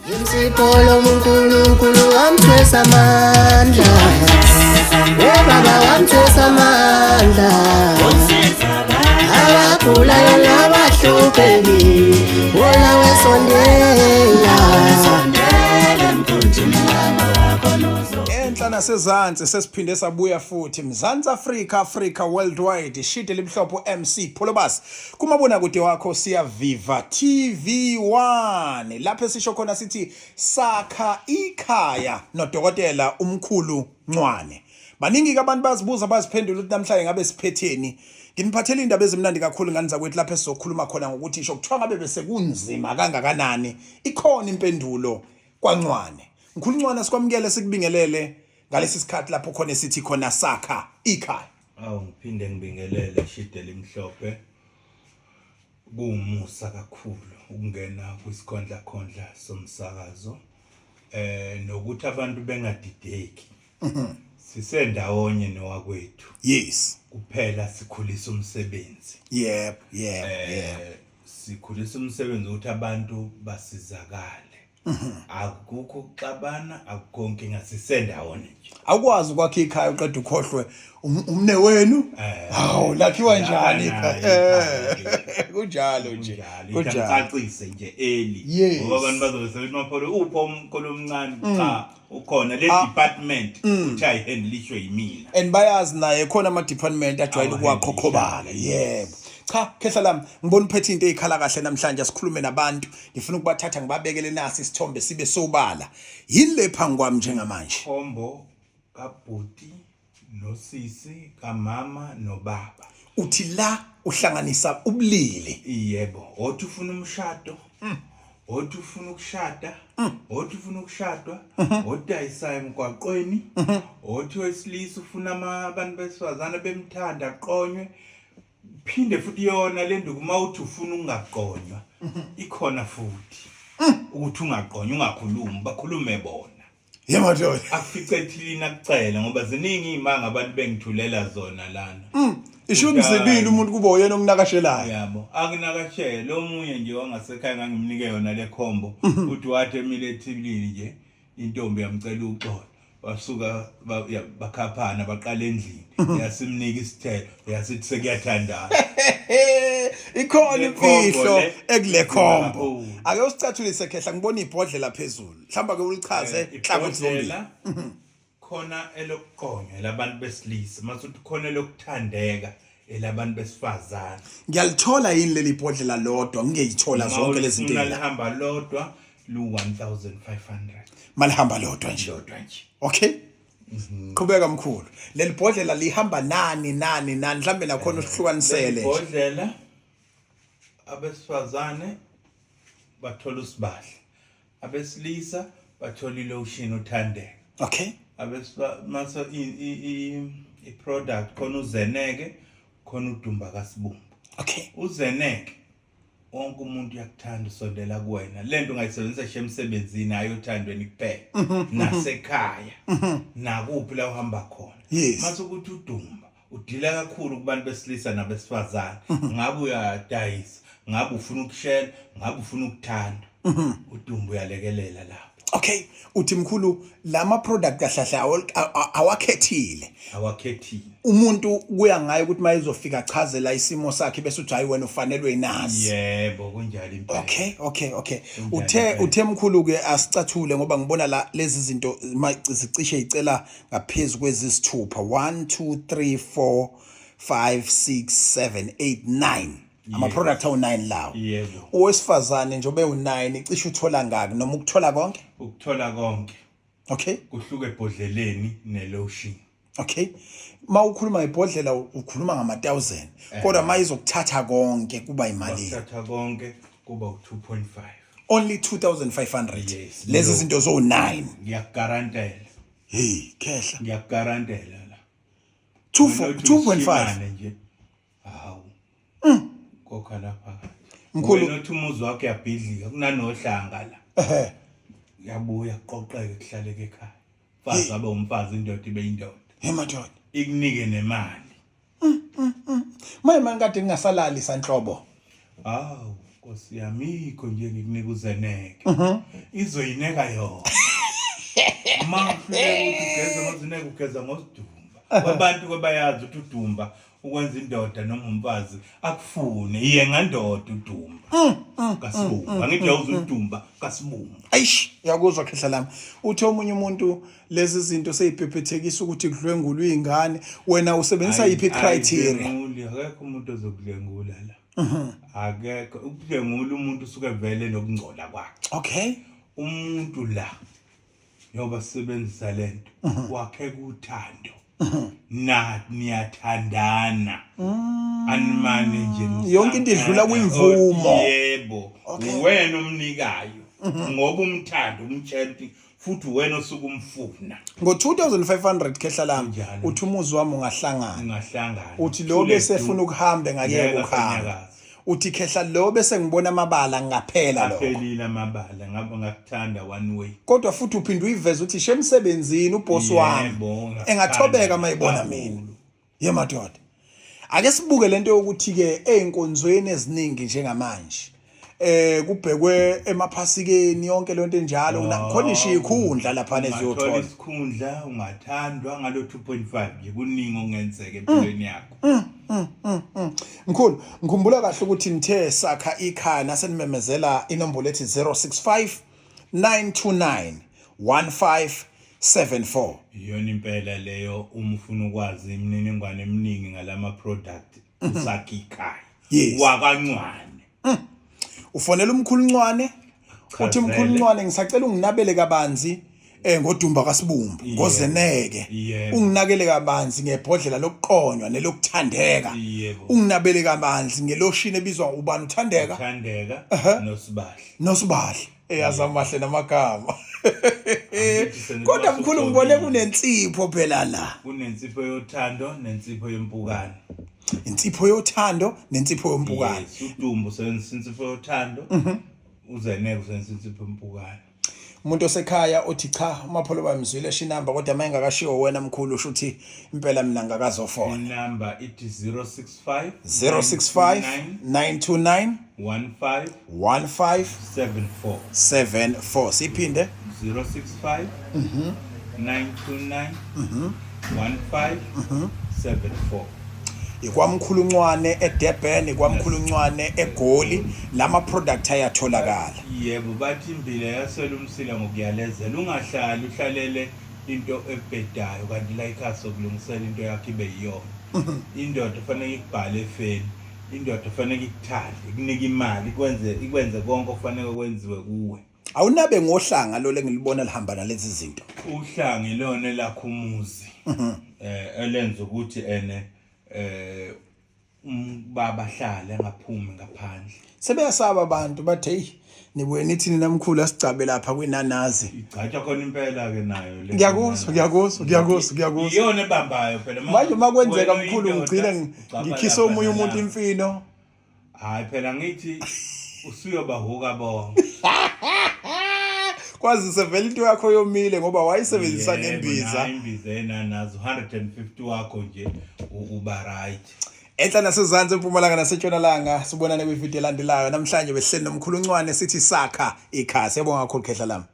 Insipho uNkulunkulu wamthwesa amandla. Oh baba wamthwesa amandla. Abagulayo nabahlupheki wona wesondela. Enhla nasezansi sesiphinde sabuya futhi Mzansi Afrika, Africa Worldwide, ishide limhlophe MC Pholobas kumabonakude wakho Siyaviva TV1 lapho esisho khona sithi sakha ikhaya nodokotela umkhulu Ncwane. Baningi ke abantu bazibuza baziphendula ukuthi namhlanje ngabe siphetheni. Nginiphathele indaba ezimnandi kakhulu ngani zakwethu lapho esizokhuluma khona ngokuthi isho kuthiwa ngabe bese kunzima kangakanani ikhona impendulo kwaNcwane. Mkhulu Ncwane sikwamukele sikubingelele ngalesi sikhathi lapho khona esithi khona sakha ikhaya. Awu ngiphinde ngibingelele shide limhlophe. Kuwumusa kakhulu ukungena kwisikhondla khondla somsakazo nokuthi abantu bengadideki. Sisendawonye nowakwethu. Yes. Kuphela sikhulisa umsebenzi. Yep. Sikhulisa umsebenzi ukuthi abantu basizakale. Akukho ukuxabana, akukho nkinga, sisendawonye nje. Awukwazi ukwakha ikhaya uqeda ukhohlwe umne wenu. Hawu lakhiwa njani ikhaya? Kunjalo nje. Kunjalo. Ngicacise nje early. Ngoba abantu bazobe sebethi Mapholo upho umkholo omncane. Cha, ukhona le department uthi ayihandlishwe yimina. And bayazi naye khona ama department ajwayele ukuwaqhoqhobala. Yebo. Cha, khehla lami, ngibona uphethe into ezikhala kahle namhlanje asikhulume nabantu. Ngifuna ukubathatha ngibabekele nasi isithombe sibe sobala. Yini le phambi kwami njengamanje? Combo kabhuti nosisi kamama nobaba. Uthi la uhlanganisa ubulili. Yebo, othi ufuna umshado. Othi ufuna ukushada, othi ufuna ukushadwa, odayisayo emgwaqweni, othi wesilisa ufuna abantu besifazane bemthanda aqonywe. Phinde futhi yona le nduku uma uthi ufuna ukungaqonywa ikhona futhi ukuthi ungaqonywa ungakhulumi bakhulume bona. Yebo madoda. Akufice ethilini akucela ngoba ziningi iy'manga abantu bengithulela zona lana. Isho umzibili umuntu kuba uyena okunakashelayo. Yabo, akunakashele omunye nje wangasekhaya ngangimnike yona le khombo uthi wathi emile ethilini nje intombi yamcela uxolo. Basuka bakhaphana baqala endlini yasimnika isithelo yasithi sekuyathandana. Ikhona imfihlo ekule khombo. Ake usicathulise khehla ngibona ibhodlela phezulu. Mhlawumbe ake ulichaze nhlangothi zombili. Khona elokuqonywa labantu besilisa masuthi khona elokuthandeka elabantu besifazane. Ngiyalithola yini leli bhodlela lodwa ngingeyithola zonke lezi zinto? Lihamba lodwa lu 1500. Malihamba lodwa nje. Lodwa nje. Okay. Qhubeka mkhulu. Leli bhodlela lihamba nani nani nani mhlambe nakhona usihlukanisele nje. Ibhodlela abesifazane bathola usibahle. Abesilisa bathola ilotion uthandeka. Okay. Mase i product khona uzeneke khona udumba kaSibumbu. Okay. Uzeneke wonke umuntu uyakuthanda usondela kuwena lento ungayisebenzisa nje emsebenzini hayi othandweni kuphela nasekhaya nakuphi la uhamba khona. Mase ukuthi udumba udila kakhulu kubantu besilisa nabesifazane ngabe uyadayisa ngabe ufuna ukushela ngabe ufuna ukuthanda udumba uyalekelela lapho. Okay, uthi mkhulu lama product kahle kahle awakhethile. Awakhethile. Umuntu kuya ngaye ukuthi mayezofika achazela isimo sakhe bese uthi hayi wena ufanelwe inasi. Yebo, kunjalo impela. Okay. Uthe mkhulu ke asicathule ngoba ngibona la lezi zinto zicishe icela ngaphezulu kwezisithupha 1 2 3 4 5 6 7 8 9 ama product awu 9 lawo. Yebo. Owesifazane nje obe u9 icishe uthola ngaki noma ukuthola konke? Ukuthola konke. Okay. Kuhluke ebhodleleni nelotion. Okay. Mawukhuluma ngebhodlela ukhuluma ngama 1000 kodwa mayizokuthatha konke kuba imali. Ukuthatha konke kuba u2.5. Only 2500. Yes. Lezi zinto zo 9. Ngiyakugarantela. Hey, khehla. Ngiyakugarantela la. 2.5 nje. Hawu. Kokha lapha. Mkhulu wena uthi umuzi wakho uyabhidlika kunanohlanga la. Ehhe. Uyabuya kuqoqeke kuhlaleke ekhaya. Mfazi abe umfazi indoda ibe indoda. Hey madoda. Ikunike nemali. Maye manje kade ngingasalali sanhlobo. Hawu. Nkosi yami ikho nje ngikunika uzeneke. Izoyineka yona. Uma uhluleka ukuthi ugeze ngozineke ugeza ngosidumba. Abantu kwabayazi ukuthi udumba ukwenza indoda noma umfazi akufune iye ngandoda udumba. Kasibumba. Angithi uyawuza udumba kasibumba. Eish, uyakuzwa khehla lami. Uthi omunye umuntu lezi zinto seyibhebhethekisa ukuthi kudlwengulwe izingane, wena usebenzisa yiphi criteria? Ayidlwenguli, akekho umuntu ozokudlwengula la. Akekho ukudlwengula umuntu usuke vele nokungcola kwakhe. Okay. Umuntu la njengoba sisebenzisa lento wakheka uthando. Na niyathandana. Animane nje Yonke into idlula kwimvumo. Yebo. Uwena omnikayo. Ngoba umthanda umtshela ukuthi futhi wena osuke umfuna. Ngo-2500 khehla lami Kunjalo. uthi umuzi wami ungahlangana. Ungahlangana. Uthi lo bese efuna ukuhamba engayeka Ngeke ukuhamba. asanyakaze. Uthi khehla lo bese ngibona amabala ngaphela lokho. Aphelile amabala ngabe ngakuthanda one way. Kodwa futhi uphinde uyiveze uthi shemsebenzini uboss wami Yebo, ngakuthanda engathobeka mayibona kakhulu. mina. Ye madoda. Ake sibuke lento yokuthi ke ezinkonzweni eziningi njengamanje kubhekwe emaphasikeni yonke lento enjalo khona ishiya ikhundla lapha Ungathola neziyothola. isikhundla ungathandwa ngalo 2.5 nje kuningi okungenzeka empilweni yakho. Mkhulu, ngikhumbula kahle ukuthi nithe sakha ikhaya nasenimemezela inombolo ethi 065 929 1574. Iyona impela leyo uma ufuna ukwazi imininingwane eminingi ngalama product usakha ikhaya. Yes. Wakancwane. Ufonela umkhulu Ncwane uthi Chazele. mkhulu Ncwane ngisacela unginabele kabanzi ngodumba kaSibumbu ngozeneke Yebo. unginakele kabanzi ngebhodlela lokuqonywa nelokuthandeka Yebo. unginabele kabanzi ngeloshini ebizwa ubani uthandeka Thandeka noSibahle. nosibahle eyazamahle namagama. Angithi seniba Kodwa mkhulu ngibone sugcobile. kunensipho phela la. Kunensipho yothando nensipho yempukane. Insipho yothando nensipho yompukane. Yes, udumbu usebenzisa insipho yothando. Uzeneke usebenzisa insipho yempukane. Umuntu osekhaya uthi cha uMapholo bamzwile shinamba kodwa mayengakashiwo wena mkhulu usho ukuthi impela mina ngakazofona. Inamba ithi 065 065 929 15 1574 74 siphinde 065 929 15 74. Ikwamkhulu Ncwane eDurban, ikwamkhulu Ncwane eGoli, lama product ayatholakala. Yebo, bathi imbila yaswela umsila ngokuyalezela. Ungahlali uhlalele into ebhedayo kanti la ikhaya sokulungisela into yakho ibe yiyona. Indoda kufanele ikubhale efeni. Indoda kufanele ikuthande, ikunike imali, ikwenze konke okufanele kwenziwe kuwe. Awunabe ngohlanga lo lengilibona lihamba nalezi zinto. Uhlanga ilona elakho umuzi. Elenza ukuthi ene ubaba ahlale engaphumi ngaphandle. Sebeyasaba abantu bathi hey nibuye nithi nina mkhulu asigcabe lapha kwinanazi. Igcatshwa khona impela ke nayo le. Ngiyakuzwa, ngiyakuzwa, ngiyakuzwa, ngiyakuzwa. Iyona ebambayo phela. Manje uma kwenzeka Wena mkhulu uyindoda, ngigcine ugcaba ngikhisa lapha omunye umuntu nalapha. imfino. Hayi phela ngithi usuyobahuka bonke. Kwazise vele into yakho yomile ngoba wayisebenzisa Yebo, nembiza. nayo imbiza enanazo 150 wakho nje uba right. Enhla nasezansi empumalanga nasentshonalanga sibonane kwivideo elandelayo. Namhlanje behleli nomkhulu Ncwane sithi sakha ikhaya. Siyabonga kakhulu khehla lami.